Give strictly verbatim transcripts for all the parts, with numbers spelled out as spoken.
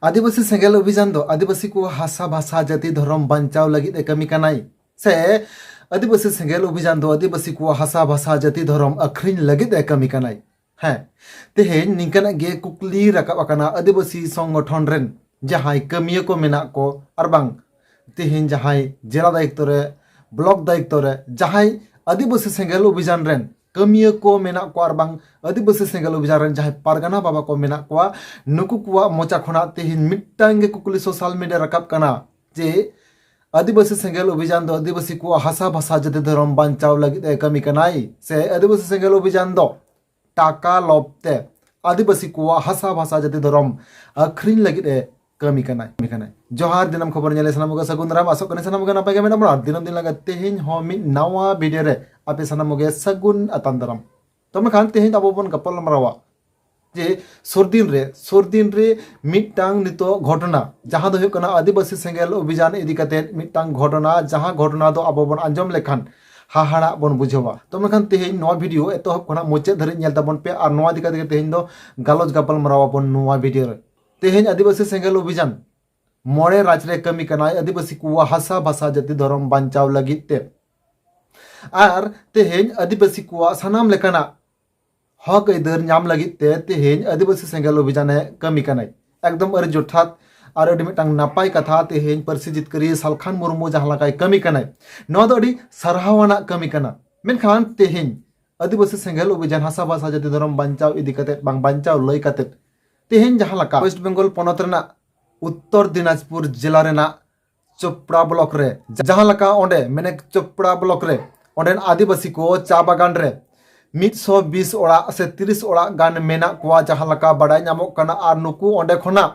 ᱟᱹᱫᱤᱵᱟᱹᱥᱤ ᱥᱮᱸᱜᱮᱞ ᱚᱵᱷᱤᱡᱟᱱ ᱫᱚ ᱟᱹᱫᱤᱵᱟᱹᱥᱤ ᱠᱚᱣᱟᱜ ᱦᱟᱥᱟ, ᱵᱷᱟᱥᱟ, ᱡᱟᱹᱛᱤ, ᱫᱷᱚᱨᱚᱢ ᱵᱟᱧᱪᱟᱣ ᱞᱟᱹᱜᱤᱫ ᱮ ᱠᱟᱹᱢᱤ ᱠᱟᱱᱟᱭ, ᱥᱮ ᱟᱹᱫᱤᱵᱟᱹᱥᱤ ᱥᱮᱸᱜᱮᱞ ᱚᱵᱷᱤᱡᱟᱱ ᱫᱚ ᱟᱹᱫᱤᱵᱟᱹᱥᱤ ᱠᱚᱣᱟᱜ ᱦᱟᱥᱟ, ᱵᱷᱟᱥᱟ, ᱡᱟᱹᱛᱤ, ᱫᱷᱚᱨᱚᱢ ᱟᱹᱠᱷᱨᱤᱧ ᱞᱟᱹᱜᱤᱫ ᱮ ᱠᱟᱹᱢᱤ ᱠᱟᱱᱟᱭ? ᱦᱮᱸ, ᱛᱮᱦᱮᱧ ᱱᱤᱝᱠᱟᱱᱟᱜ ᱜᱮ ᱠᱩᱠᱞᱤ ᱨᱟᱠᱟᱵ ᱟᱠᱟᱱᱟ ᱟᱹᱫᱤᱵᱟᱹᱥᱤ ᱥᱚᱝᱜᱚᱴᱷᱚᱱ ᱨᱮᱱ ᱡᱟᱦᱟᱸᱭ ᱠᱟᱹᱢᱤᱭᱟᱹ ᱠᱚ ᱢᱮᱱᱟᱜ ᱠᱚ, ᱟᱨ ᱵᱟᱝ ᱛᱮᱦᱮᱧ ᱡᱟᱦᱟᱸᱭ ᱡᱮᱞᱟ ᱫᱟᱭᱤᱛᱛᱚ ᱨᱮ, ᱵᱞᱚᱠ ᱫᱟᱭᱤᱛᱛᱚ ᱨᱮ ᱡᱟᱦᱟᱸᱭ ᱟᱹᱫᱤᱵᱟᱹᱥᱤ ᱥᱮᱸᱜᱮᱞ ᱚᱵᱷᱤᱡᱟᱱ ᱨᱮᱱ ᱠᱟᱹᱢᱤᱭᱟᱹ ᱠᱚ ᱢᱮᱱᱟᱜ ᱠᱚᱣᱟ, ᱟᱨ ᱵᱟᱝ ᱟᱹᱫᱤᱵᱟᱹᱥᱤ ᱥᱮᱸᱜᱮᱞ ᱚᱵᱷᱤᱡᱟᱱ ᱨᱮᱱ ᱡᱟᱦᱟᱸᱭ ᱯᱟᱨᱜᱟᱱᱟ ᱵᱟᱵᱟ ᱠᱚ ᱢᱮᱱᱟᱜ ᱠᱚᱣᱟ, ᱱᱩᱠᱩ ᱠᱚᱣᱟᱜ ᱢᱚᱪᱟ ᱠᱷᱚᱱᱟᱜ ᱛᱮᱦᱮᱧ ᱢᱤᱫᱴᱟᱝ ᱜᱮ ᱠᱩᱠᱞᱤ ᱥᱳᱥᱟᱞ ᱢᱤᱰᱤᱭᱟ ᱨᱟᱠᱟᱵ ᱠᱟᱱᱟ ᱡᱮ ᱟᱹᱫᱤᱵᱟᱹᱥᱤ ᱥᱮᱸᱜᱮᱞ ᱚᱵᱷᱤᱡᱟᱱ ᱫᱚ ᱟᱹᱫᱤᱵᱟᱹᱥᱤ ᱠᱚᱣᱟᱜ ᱦᱟᱥᱟ, ᱵᱷᱟᱥᱟ, ᱡᱟᱹᱛᱤ, ᱫᱷᱚᱨᱚᱢ ᱵᱟᱧᱪᱟᱣ ᱞᱟᱹᱜᱤᱫ ᱮ ᱠᱟᱹᱢᱤ ᱠᱟᱱᱟᱭ, ᱥᱮ ᱟᱹᱫᱤᱵᱟᱹᱥᱤ ᱥᱮᱸᱜᱮᱞ ᱚᱵᱷᱤᱡᱟᱱ ᱫᱚ ᱴᱟᱠᱟ ᱞᱚᱵᱽ ᱛᱮ ᱟᱹᱫᱤᱵᱟᱹᱥᱤ ᱠᱚᱣᱟᱜ ᱦᱟᱥᱟ, ᱵᱷᱟᱥᱟ, ᱡᱟᱹᱛᱤ, ᱫᱷᱚᱨᱚᱢ ᱟᱹᱠᱷᱨᱤᱧ ᱞᱟᱹᱜᱤᱫ ᱮ ᱠᱟᱹᱢᱤ ᱠᱟᱱᱟᱭ, ᱠᱟᱹᱢᱤ ᱠᱟᱱᱟᱭ᱾ ᱡᱚᱦᱟᱨ, ᱫᱤᱱᱟᱹᱢ ᱠᱷᱚᱵᱚᱨ ᱧᱮᱞ ᱥᱟᱱᱟᱢ ᱠᱚᱜᱮ ᱥᱟᱹᱜᱩᱱ ᱫᱟᱨᱟᱢ᱾ ᱟᱥᱚᱜ ᱠᱟᱹᱱᱟᱹᱧ ᱥᱟᱱᱟᱢ ᱠᱚᱜᱮ ᱱᱟᱯᱟᱭ ᱜᱮ ᱢᱮᱱᱟᱜ ᱵᱚᱱᱟ᱾ ᱟᱨ ᱫᱤᱱᱟᱹᱢ ᱫᱤᱱ ᱞᱮᱠᱟ ᱛᱮᱦᱮᱧ ᱦᱚᱸ ᱢᱤᱫ ᱱᱟᱣᱟ ᱵᱷᱤᱰᱤᱭᱳ ᱨᱮ ᱟᱯᱮ ᱥᱟᱱᱟᱢ ᱠᱚᱜᱮ ᱥᱟᱹᱜᱩᱱ ᱟᱛᱟᱝ ᱫᱟᱨᱟᱢ᱾ ᱛᱚ ᱢᱮᱱᱠᱷᱟᱱ ᱛᱮᱦᱮᱧ ᱟᱵᱚ ᱵᱚᱱ ᱜᱟᱯᱟᱞ ᱢᱟᱨᱟᱣᱟ ᱡᱮ ᱥᱩᱨᱫᱤᱱ ᱨᱮ, ᱥᱩᱨᱫᱤᱱ ᱨᱮ ᱢᱤᱫᱴᱟᱝ ᱱᱤᱛᱚᱜ ᱜᱷᱚᱴᱚᱱᱟ, ᱡᱟᱦᱟᱸ ᱫᱚ ᱦᱩᱭᱩᱜ ᱠᱟᱱᱟ ᱟᱹᱫᱤᱵᱟᱹᱥᱤ ᱥᱮᱸᱜᱮᱞ ᱚᱵᱷᱤᱡᱟᱱ ᱤᱫᱤ ᱠᱟᱛᱮ ᱢᱤᱫᱴᱟᱝ ᱜᱷᱚᱴᱚᱱᱟ, ᱡᱟᱦᱟᱸ ᱜᱷᱚᱴᱚᱱᱟ ᱫᱚ ᱟᱵᱚ ᱵᱚᱱ ᱟᱸᱡᱚᱢ ᱞᱮᱠᱷᱟᱱ ᱦᱟᱦᱟᱲᱟᱜ ᱵᱚᱱ ᱵᱩᱡᱷᱟᱹᱣᱟ᱾ ᱛᱚ ᱢᱮᱱᱠᱷᱟᱱ ᱛᱮᱦᱮᱧ ᱱᱚᱣᱟ ᱵᱷᱤᱰᱤᱭᱳ ᱮᱛᱚᱦᱚᱵ ᱠᱷᱚᱱᱟᱜ ᱢᱩᱪᱟᱹᱫ ᱫᱷᱟᱹᱨᱤᱡ ᱧᱮᱞ ᱛᱟᱵᱚᱱ ᱯᱮ, ᱟᱨ ᱱᱚᱣᱟ ᱤᱫᱤ ᱠᱟᱛᱮ ᱜᱮ ᱛᱮᱦᱮᱧ ᱫᱚ ᱜᱟᱞᱚᱪ ᱜᱟᱯᱟᱞ ᱢᱟᱨᱟᱣ ᱟᱵᱚᱱ ᱱᱚᱣᱟ ᱵᱷᱤᱰᱤᱭᱳ ᱨᱮ᱾ ᱛᱮᱦᱮᱧ ᱟᱹᱫᱤᱵᱟᱹᱥᱤ ᱥᱮᱸᱜᱮᱞ ᱚᱵᱷᱤᱡᱟᱱ ᱢᱚᱬᱮ ᱨᱟᱡᱽ ᱨᱮ ᱠᱟᱹᱢᱤ ᱠᱟᱱᱟᱭ ᱟᱹᱫᱤᱵᱟᱹᱥᱤ ᱠᱚᱣᱟᱜ ᱦᱟᱥᱟ, ᱵᱷᱟᱥᱟ, ᱡᱟᱹᱛᱤ, ᱫᱷᱚᱨᱚᱢ ᱵᱟᱧᱪᱟᱣ ᱞᱟᱹᱜᱤᱫ ᱛᱮ᱾ ᱟᱨ ᱛᱮᱦᱮᱧ ᱟᱹᱫᱤᱵᱟᱹᱥᱤ ᱠᱚᱣᱟᱜ ᱥᱟᱱᱟᱢ ᱞᱮᱠᱟᱱᱟᱜ ᱦᱚᱠ ᱟᱹᱭᱫᱟᱹᱨ ᱧᱟᱢ ᱞᱟᱹᱜᱤᱫ ᱛᱮ ᱛᱮᱦᱮᱧ ᱟᱹᱫᱤᱵᱟᱹᱥᱤ ᱥᱮᱸᱜᱮᱞ ᱚᱵᱷᱤᱡᱟᱱᱮ ᱠᱟᱹᱢᱤ ᱠᱟᱱᱟᱭ᱾ ᱮᱠᱫᱚᱢ ᱟᱹᱰᱤ ᱡᱚᱛᱷᱟᱛ ᱟᱨ ᱟᱹᱰᱤ ᱢᱤᱫᱴᱟᱝ ᱱᱟᱯᱟᱭ ᱠᱟᱛᱷᱟ᱾ ᱛᱮᱦᱮᱧ ᱯᱟᱹᱨᱥᱤ ᱡᱤᱛᱠᱟᱹᱨᱤᱭᱟᱹ ᱥᱟᱞᱠᱷᱟᱱ ᱢᱩᱨᱢᱩ ᱡᱟᱦᱟᱸ ᱞᱮᱠᱟᱭ ᱠᱟᱹᱢᱤ ᱠᱟᱱᱟᱭ, ᱱᱚᱣᱟ ᱫᱚ ᱟᱹᱰᱤ ᱥᱟᱨᱦᱟᱣ ᱟᱱᱟᱜ ᱠᱟᱹᱢᱤ ᱠᱟᱱᱟ᱾ ᱢᱮᱱᱠᱷᱟᱱ ᱛᱮᱦᱮᱧ ᱟᱹᱫᱤᱵᱟᱹᱥᱤ ᱥᱮᱸᱜᱮᱞ ᱚᱵᱷᱤᱡᱟᱱ, ᱦᱟᱥᱟ ᱵᱷᱟᱥᱟ ᱡᱟᱹᱛᱤ ᱫᱷᱚᱨᱚᱢ ᱵᱟᱧᱪᱟᱣ ᱤᱫᱤ ᱠᱟᱛᱮ, ᱵᱟᱝ ᱵᱟᱧᱪᱟᱣ ᱞᱟᱹᱭ ᱠᱟᱛᱮ, ᱛᱮᱦᱮᱧ ᱡᱟᱦᱟᱸ ᱞᱮᱠᱟ ᱳᱭᱮᱥᱴ ᱵᱮᱝᱜᱚᱞ ᱯᱚᱱᱚᱛ ᱨᱮᱱᱟᱜ ᱩᱛᱛᱚᱨ ᱫᱤᱱᱟᱡᱽᱯᱩᱨ ᱡᱮᱞᱟ ᱨᱮᱱᱟᱜ ᱪᱳᱯᱲᱟ ᱵᱞᱚᱠ ᱨᱮ, ᱡᱟᱦᱟᱸ ᱞᱮᱠᱟ ᱚᱸᱰᱮ ᱢᱮᱱᱮᱠ ᱪᱳᱯᱲᱟ ᱵᱞᱚᱠ ᱨᱮ ᱚᱸᱰᱮᱱ ᱟᱹᱫᱤᱵᱟᱹᱥᱤ ᱠᱚ ᱪᱟ ᱵᱟᱜᱟᱱ ᱨᱮ ᱢᱤᱫ ᱥᱚ ᱵᱤᱥ ᱚᱲᱟᱜ ᱥᱮ ᱛᱤᱨᱤᱥ ᱚᱲᱟᱜ ᱜᱟᱱ ᱢᱮᱱᱟᱜ ᱠᱚᱣᱟ, ᱡᱟᱦᱟᱸ ᱞᱮᱠᱟ ᱵᱟᱰᱟᱭ ᱧᱟᱢᱚᱜ ᱠᱟᱱᱟ᱾ ᱟᱨ ᱱᱩᱠᱩ ᱚᱸᱰᱮ ᱠᱷᱚᱱᱟᱜ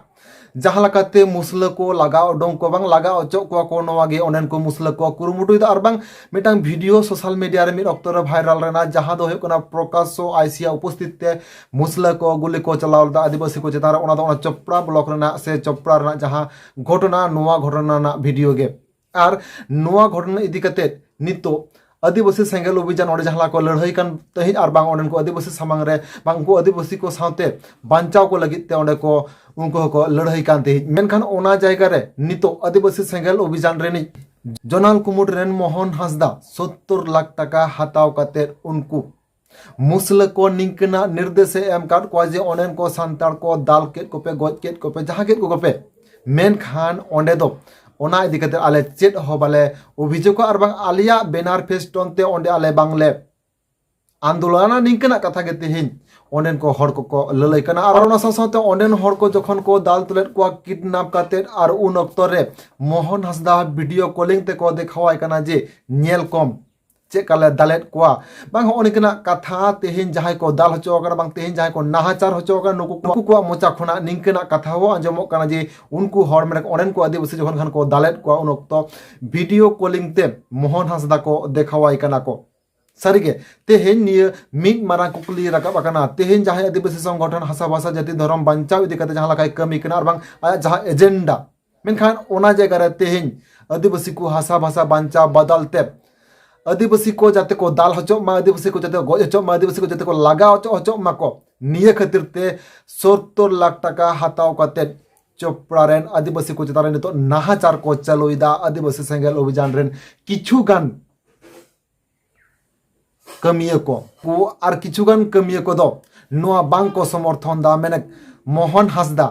ᱡᱟᱦᱟᱸ ᱞᱮᱠᱟᱛᱮ ᱢᱩᱥᱞᱟᱹ ᱠᱚ ᱞᱟᱜᱟ ᱩᱰᱩᱝ ᱠᱚ ᱵᱟᱝ ᱞᱟᱜᱟ ᱚᱪᱚᱜ ᱠᱚᱣᱟ ᱠᱚ, ᱱᱚᱣᱟ ᱜᱮ ᱚᱸᱰᱮᱱ ᱠᱚ ᱢᱩᱥᱞᱟᱹ ᱠᱚ ᱠᱩᱨᱩᱢᱩᱴᱩᱭᱮᱫᱟ᱾ ᱟᱨ ᱵᱟᱝ ᱢᱤᱫᱴᱟᱝ ᱵᱷᱤᱰᱤᱭᱳ ᱥᱳᱥᱟᱞ ᱢᱤᱰᱤᱭᱟ ᱨᱮ ᱢᱤᱫ ᱚᱠᱛᱚ ᱨᱮ ᱵᱷᱟᱭᱨᱟᱞ ᱞᱮᱱᱟ, ᱡᱟᱦᱟᱸ ᱫᱚ ᱦᱩᱭᱩᱜ ᱠᱟᱱᱟ ᱯᱨᱚᱠᱟᱥᱥᱚ ᱟᱭᱥᱤᱭᱟ ᱩᱯᱚᱥᱛᱷᱤᱛ ᱛᱮ ᱢᱩᱥᱞᱟᱹ ᱠᱚ ᱜᱩᱞᱤ ᱠᱚ ᱪᱟᱞᱟᱣ ᱞᱮᱫᱟ ᱟᱹᱫᱤᱵᱟᱹᱥᱤ ᱠᱚ ᱪᱮᱛᱟᱱ ᱨᱮ᱾ ᱚᱱᱟ ᱫᱚ ᱚᱱᱟ ᱪᱳᱯᱲᱟ ᱵᱞᱚᱠ ᱨᱮᱱᱟᱜ ᱥᱮ ᱪᱳᱯᱲᱟ ᱨᱮᱱᱟᱜ ᱡᱟᱦᱟᱸ ᱜᱷᱚᱴᱚᱱᱟ, ᱱᱚᱣᱟ ᱜᱷᱚᱴᱚᱱᱟ ᱨᱮᱱᱟᱜ ᱵᱷᱤᱰᱤᱭᱳ ᱜᱮ᱾ ᱟᱨ ᱱᱚᱣᱟ ᱜᱷᱚᱴᱚᱱᱟ ᱤᱫᱤ ᱠᱟᱛᱮ ᱱᱤᱛᱚᱜ ᱟᱹᱫᱤᱵᱟᱹᱥᱤ ᱥᱮᱸᱜᱮᱞ ᱚᱵᱷᱤᱡᱟᱱ ᱚᱸᱰᱮ ᱡᱟᱦᱟᱸ ᱞᱮᱠᱟ ᱠᱚ ᱞᱟᱹᱲᱦᱟᱹᱭ ᱠᱟᱱ ᱛᱟᱦᱮᱸᱫ ᱟᱨ ᱵᱟᱝ ᱚᱸᱰᱮᱱ ᱠᱚ ᱟᱹᱫᱤᱵᱟᱹᱥᱤ ᱥᱟᱢᱟᱝ ᱨᱮ ᱵᱟᱝ ᱩᱱᱠᱩ ᱟᱹᱫᱤᱵᱟᱹᱥᱤ ᱠᱚ ᱥᱟᱶᱛᱮ ᱵᱟᱧᱪᱟᱣ ᱠᱚ ᱞᱟᱹᱜᱤᱫ ᱛᱮ ᱚᱸᱰᱮ ᱠᱚ ᱩᱱᱠᱩ ᱦᱚᱸᱠᱚ ᱞᱟᱹᱲᱦᱟᱹᱭ ᱠᱟᱱ ᱛᱟᱦᱮᱸᱫ᱾ ᱢᱮᱱᱠᱷᱟᱱ ᱚᱱᱟ ᱡᱟᱭᱜᱟ ᱨᱮ ᱱᱤᱛᱚᱜ ᱟᱹᱫᱤᱵᱟᱹᱥᱤ ᱥᱮᱸᱜᱮᱞ ᱚᱵᱷᱤᱡᱟᱱ ᱨᱤᱱᱤᱡ ᱡᱚᱱᱟᱞ ᱠᱩᱢᱩᱴ ᱨᱮᱱ ᱢᱳᱦᱚᱱ ᱦᱟᱸᱥᱫᱟ ᱥᱚᱛᱛᱚᱨ ᱞᱟᱠᱷ ᱴᱟᱠᱟ ᱦᱟᱛᱟᱣ ᱠᱟᱛᱮᱫ ᱩᱱᱠᱩ ᱢᱩᱥᱞᱟᱹ ᱠᱚ ᱱᱤᱝᱠᱟᱹᱱᱟᱜ ᱱᱤᱨᱫᱮᱥᱮ ᱮᱢ ᱟᱠᱟᱫ ᱠᱚᱣᱟ ᱡᱮ ᱚᱸᱰᱮᱱ ᱠᱚ ᱥᱟᱱᱛᱟᱲ ᱠᱚ ᱫᱟᱞ ᱠᱮᱫ ᱠᱚᱯᱮ, ᱜᱚᱡ ᱠᱮᱫ ᱠᱚᱯᱮ, ᱡᱟᱦᱟᱸ ᱠᱮᱫ ᱠᱚᱯᱮ, ᱢᱮᱱᱠᱷᱟᱱ ᱚᱸᱰᱮ ᱫᱚ ᱚᱱᱟ ᱤᱫᱤ ᱠᱟᱛᱮ ᱟᱞᱮ ᱪᱮᱫ ᱦᱚᱸ ᱵᱟᱞᱮ ᱚᱵᱷᱤᱡᱳᱜᱟ ᱟᱨ ᱵᱟᱝ ᱟᱞᱮᱭᱟᱜ ᱵᱮᱱᱟᱨ ᱯᱷᱮᱥᱴᱚᱱ ᱛᱮ ᱚᱸᱰᱮ ᱟᱞᱮ ᱵᱟᱝᱞᱮ ᱟᱱᱫᱳᱞᱚᱱᱟ᱾ ᱱᱤᱝᱠᱟᱹᱱᱟᱜ ᱠᱟᱛᱷᱟ ᱜᱮ ᱛᱮᱦᱮᱧ ᱚᱸᱰᱮᱱ ᱠᱚ ᱦᱚᱲ ᱠᱚᱠᱚ ᱞᱟᱹᱞᱟᱹᱭ ᱠᱟᱱᱟ᱾ ᱟᱨ ᱚᱱᱟ ᱥᱟᱶ ᱥᱟᱶᱛᱮ ᱚᱸᱰᱮᱱ ᱦᱚᱲ ᱠᱚ ᱡᱚᱠᱷᱚᱱ ᱠᱚ ᱫᱟᱞ ᱛᱚᱞᱮᱫ ᱠᱚᱣᱟ ᱠᱤᱰᱱᱟᱯ ᱠᱟᱛᱮᱫ, ᱟᱨ ᱩᱱ ᱚᱠᱛᱚ ᱨᱮ ᱢᱳᱦᱚᱱ ᱦᱟᱸᱥᱫᱟ ᱵᱷᱤᱰᱤᱭᱳ ᱠᱚᱞᱤᱝ ᱛᱮᱠᱚ ᱫᱮᱠᱷᱟᱣᱟᱭ ᱠᱟᱱᱟ ᱡᱮ ᱧᱮᱞ ᱠᱚᱢ ᱪᱮᱫ ᱠᱟ ᱞᱮ ᱫᱟᱞᱮᱫ ᱠᱚᱣᱟ, ᱵᱟᱝ ᱦᱚᱸᱜᱼᱚ ᱱᱤᱝᱠᱟᱹᱱᱟᱜ ᱠᱟᱛᱷᱟ ᱛᱮᱦᱮᱧ ᱡᱟᱦᱟᱸᱭ ᱠᱚ ᱫᱟᱞ ᱦᱚᱪᱚ ᱟᱠᱟᱱᱟ, ᱵᱟᱝ ᱛᱮᱦᱮᱧ ᱡᱟᱦᱟᱸᱭ ᱠᱚ ᱱᱟᱦᱟᱪᱟᱨ ᱦᱚᱪᱚ ᱟᱠᱟᱱᱟ, ᱱᱩᱠᱩ ᱠᱚ, ᱱᱩᱠᱩ ᱠᱚᱣᱟᱜ ᱢᱚᱪᱟ ᱠᱷᱚᱱᱟᱜ ᱱᱤᱝᱠᱟᱹᱱᱟᱜ ᱠᱟᱛᱷᱟ ᱦᱚᱸ ᱟᱸᱡᱚᱢᱚᱜ ᱠᱟᱱᱟ ᱡᱮ ᱩᱱᱠᱩ ᱦᱚᱲ ᱢᱮᱱᱟᱜ ᱚᱸᱰᱮᱱ ᱠᱚ ᱟᱹᱫᱤᱵᱟᱹᱥᱤ ᱡᱚᱠᱷᱚᱱ ᱠᱷᱟᱱ ᱠᱚ ᱫᱟᱞᱮᱫ ᱠᱚᱣᱟ, ᱩᱱ ᱚᱠᱛᱚ ᱵᱷᱤᱰᱤᱭᱳ ᱠᱚᱞᱤᱝ ᱛᱮ ᱢᱳᱦᱚᱱ ᱦᱟᱸᱥᱫᱟ ᱠᱚ ᱫᱮᱠᱷᱟᱣᱟᱭ ᱠᱟᱱᱟ ᱠᱚ᱾ ᱥᱟᱹᱨᱤᱜᱮ ᱛᱮᱦᱮᱧ ᱱᱤᱭᱟᱹ ᱢᱤᱫ ᱢᱟᱨᱟᱝ ᱠᱩᱠᱞᱤ ᱨᱟᱠᱟᱵ ᱟᱠᱟᱱᱟ, ᱛᱮᱦᱮᱧ ᱡᱟᱦᱟᱸᱭ ᱟᱹᱫᱤᱵᱟᱹᱥᱤ ᱥᱚᱝᱜᱚᱴᱷᱚᱱ ᱦᱟᱥᱟ ᱵᱷᱟᱥᱟ ᱡᱟᱹᱛᱤ ᱫᱷᱚᱨᱚᱢ ᱵᱟᱧᱪᱟᱣ ᱤᱫᱤ ᱠᱟᱛᱮ ᱡᱟᱦᱟᱸ ᱞᱮᱠᱟᱭ ᱠᱟᱹᱢᱤ ᱠᱟᱱᱟ ᱟᱨ ᱵᱟᱝ ᱟᱭᱟᱜ ᱡᱟᱦᱟᱸ ᱮᱡᱮᱱᱰᱟ, ᱢᱮᱱᱠᱷᱟᱱ ᱚᱱᱟ ᱡᱟᱭᱜᱟ ᱨᱮ ᱛᱮᱦᱮᱧ ᱟᱹᱫᱤᱵᱟᱹᱥᱤ ᱠᱚ ᱦᱟᱥᱟ ᱵᱷᱟᱥᱟ ᱵᱟᱧᱪᱟᱣ ᱵᱟᱫᱟᱞ ᱛᱮ ᱟᱹᱫᱤᱵᱟᱹᱥᱤ ᱠᱚ ᱡᱟᱛᱮ ᱠᱚ ᱫᱟᱞ ᱦᱚᱪᱚᱜ ᱢᱟ, ᱟᱹᱫᱤᱵᱟᱹᱥᱤ ᱠᱚ ᱡᱟᱛᱮ ᱠᱚ ᱜᱚᱡ ᱦᱚᱪᱚᱜ ᱢᱟ, ᱟᱹᱫᱤᱵᱟᱹᱥᱤ ᱠᱚ ᱡᱟᱛᱮ ᱠᱚ ᱞᱟᱜᱟ ᱦᱚᱪᱚ, ᱦᱚᱪᱚᱜ ᱢᱟᱠᱚ, ᱱᱤᱭᱟᱹ ᱠᱷᱟᱹᱛᱤᱨ ᱛᱮ ᱥᱚᱛᱛᱚᱨ ᱞᱟᱠᱷ ᱴᱟᱠᱟ ᱦᱟᱛᱟᱣ ᱠᱟᱛᱮ ᱪᱳᱯᱲᱟ ᱨᱮᱱ ᱟᱹᱫᱤᱵᱟᱹᱥᱤ ᱠᱚ ᱪᱮᱛᱟᱱ ᱨᱮ ᱱᱤᱛᱚᱜ ᱱᱟᱦᱟᱪᱟᱨ ᱠᱚ ᱪᱟᱹᱞᱩᱭᱮᱫᱟ᱾ ᱟᱹᱫᱤᱵᱟᱹᱥᱤ ᱥᱮᱸᱜᱮᱞ ᱚᱵᱷᱤᱡᱟᱱ ᱨᱮᱱ ᱠᱤᱪᱷᱩ ᱜᱟᱱ ᱠᱟᱹᱢᱤᱭᱟᱹ ᱠᱚ, ᱠᱚ ᱟᱨ ᱠᱤᱪᱷᱩ ᱜᱟᱱ ᱠᱟᱹᱢᱤᱭᱟᱹ ᱠᱚᱫᱚ ᱱᱚᱣᱟ ᱵᱟᱝ ᱠᱚ ᱥᱚᱢᱚᱨᱛᱷᱚᱱ ᱫᱟ᱾ ᱢᱮᱱᱮᱠ ᱢᱳᱦᱚᱱ ᱦᱟᱸᱥᱫᱟ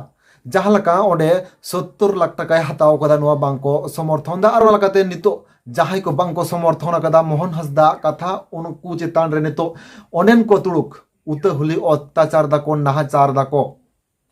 ᱡᱟᱦᱟᱸ ᱞᱮᱠᱟ ᱚᱸᱰᱮ ᱥᱚᱛᱛᱚᱨ ᱞᱟᱠᱷ ᱴᱟᱠᱟᱭ ᱦᱟᱛᱟᱣ ᱠᱟᱫᱟ, ᱱᱚᱣᱟ ᱵᱟᱝ ᱠᱚ ᱥᱚᱢᱚᱨᱛᱷᱚᱱ ᱫᱟ᱾ ᱟᱨ ᱚᱱᱟ ᱞᱮᱠᱟᱛᱮ ᱱᱤᱛᱚᱜ ᱡᱟᱦᱟᱸᱭ ᱠᱚ ᱵᱟᱝ ᱠᱚ ᱥᱚᱢᱚᱨᱛᱷᱚᱱ ᱟᱠᱟᱫᱟ ᱢᱳᱦᱚᱱ ᱦᱟᱸᱥᱫᱟ ᱠᱟᱛᱷᱟ, ᱩᱱᱠᱩ ᱪᱮᱛᱟᱱ ᱨᱮ ᱱᱤᱛᱚᱜ ᱚᱸᱰᱮᱱ ᱠᱚ ᱛᱩᱲᱩᱠ ᱩᱛᱟᱹᱦᱩᱞᱤ ᱚᱛᱛᱟᱪᱟᱨ ᱫᱟᱠᱚ, ᱱᱟᱦᱟᱪᱟᱨ ᱫᱟᱠᱚ᱾